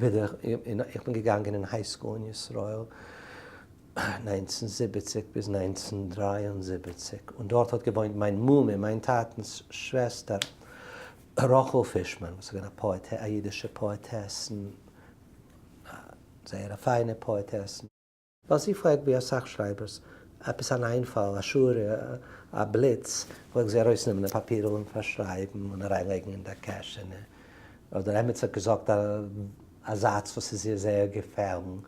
ווידער, איך בין געגאנגען אין high school אין ישראל 1970 ביז 1973, און דארט האט געוואוינט מיין מומע, מיין טאטנ'ס שוועסטער, רחל פישמאן, וואס איז געווען א פאעטע, א אידישע פאעטעסן, זייער א פיינע פאעטעסן. ווייל זי פלעגט ווי אסאך שרייבערס עפעס אן איינפאל, א שורה, א בליץ, פלעגט זי ארויסנעמען א פאפירל און פארשרייבן און אריינלייגן אין דער קעשענע. אדער עמיצער האט געזאגט א זאץ וואס איז איר זייער געפעלן,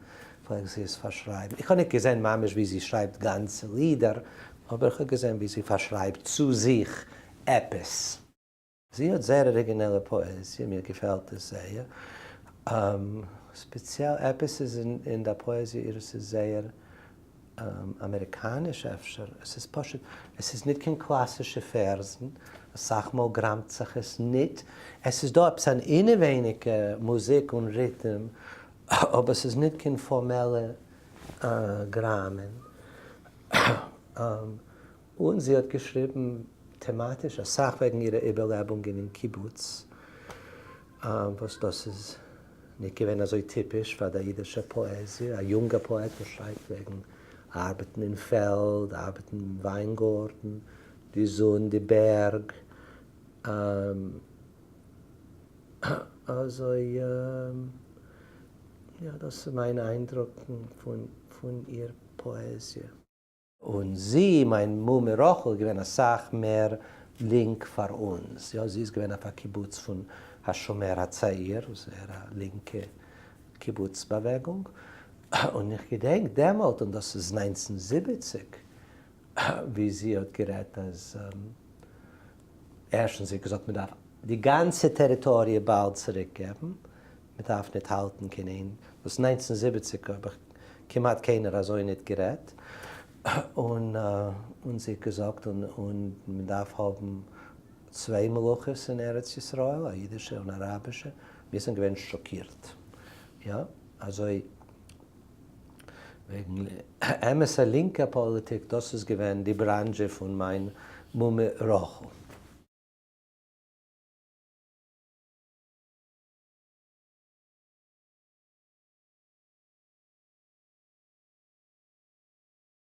פלעגט זי עס פארשרייבן. איך האב ניט געזען ממש ווי זי שרייבט גאנצע לידער, אבער איך האב געזען ווי זי פארשרייבט צו זיך עפעס. זי האט זייער אריגינעלע פאעזיע, מיר געפעלט עס זייער. ספעציעל עפעס איז אין דער פאעזיע אירס איז זייער אמעריקאניש אפשר, עס איז פשוט, עס איז ניט קיין קלאסישע פערזן, אסאך מאל גראמט זיך עס ניט, עס איז דא עפעס אן אינעווייניגע מוזיק און ריטעם, אבער עס איז ניט קיין פארמעלע גראמען. און זי האט געשריבן טעמאטיש אסאך וועגן אירע איבערלעבונגען אין קיבוץ, וואס דאס איז ניט געווען אזוי טיפיש פאר דער אידישער פאעזיע, א יונגער פאעט וואס שרייבט וועגן ארבעטן אין פעלד, ארבעטן אין וויינגארטן, די זון, די בערג, אזוי יא, דאס איז מיינע איינדרוקן פון איר פאעזיע. און זי, מיין מומע רחל, איז געווען אסאך מער לינק פאר אונז, יא, זי איז געווען אויף א קיבוץ פון השומר הצעיר, וואס איז זייער א לינקע קיבוץ באוועגונג, און איך געדענק דעמאלט, און דאס איז 1970, ווי זי האט גערעדט אז ערשטנס זי האט געזאגט מען דארף די גאנצע טעריטאריע באלד צוריק געבן, מען דארף ניט האלטן קיין איין, וואס 1970 האב איך כמעט קיינער אזוי ניט גערעדט, און און זי האט געזאגט און און מען דארף האבן צוויי מלוכות אין ארץ ישראל, א אידישע און אראבישע, מיר זענען געווען שאקירט, יא, אזוי וועגן אמת'ע לינקע פאליטיק, דאס איז געווען די בראנזשע פון מיין מומע רחל.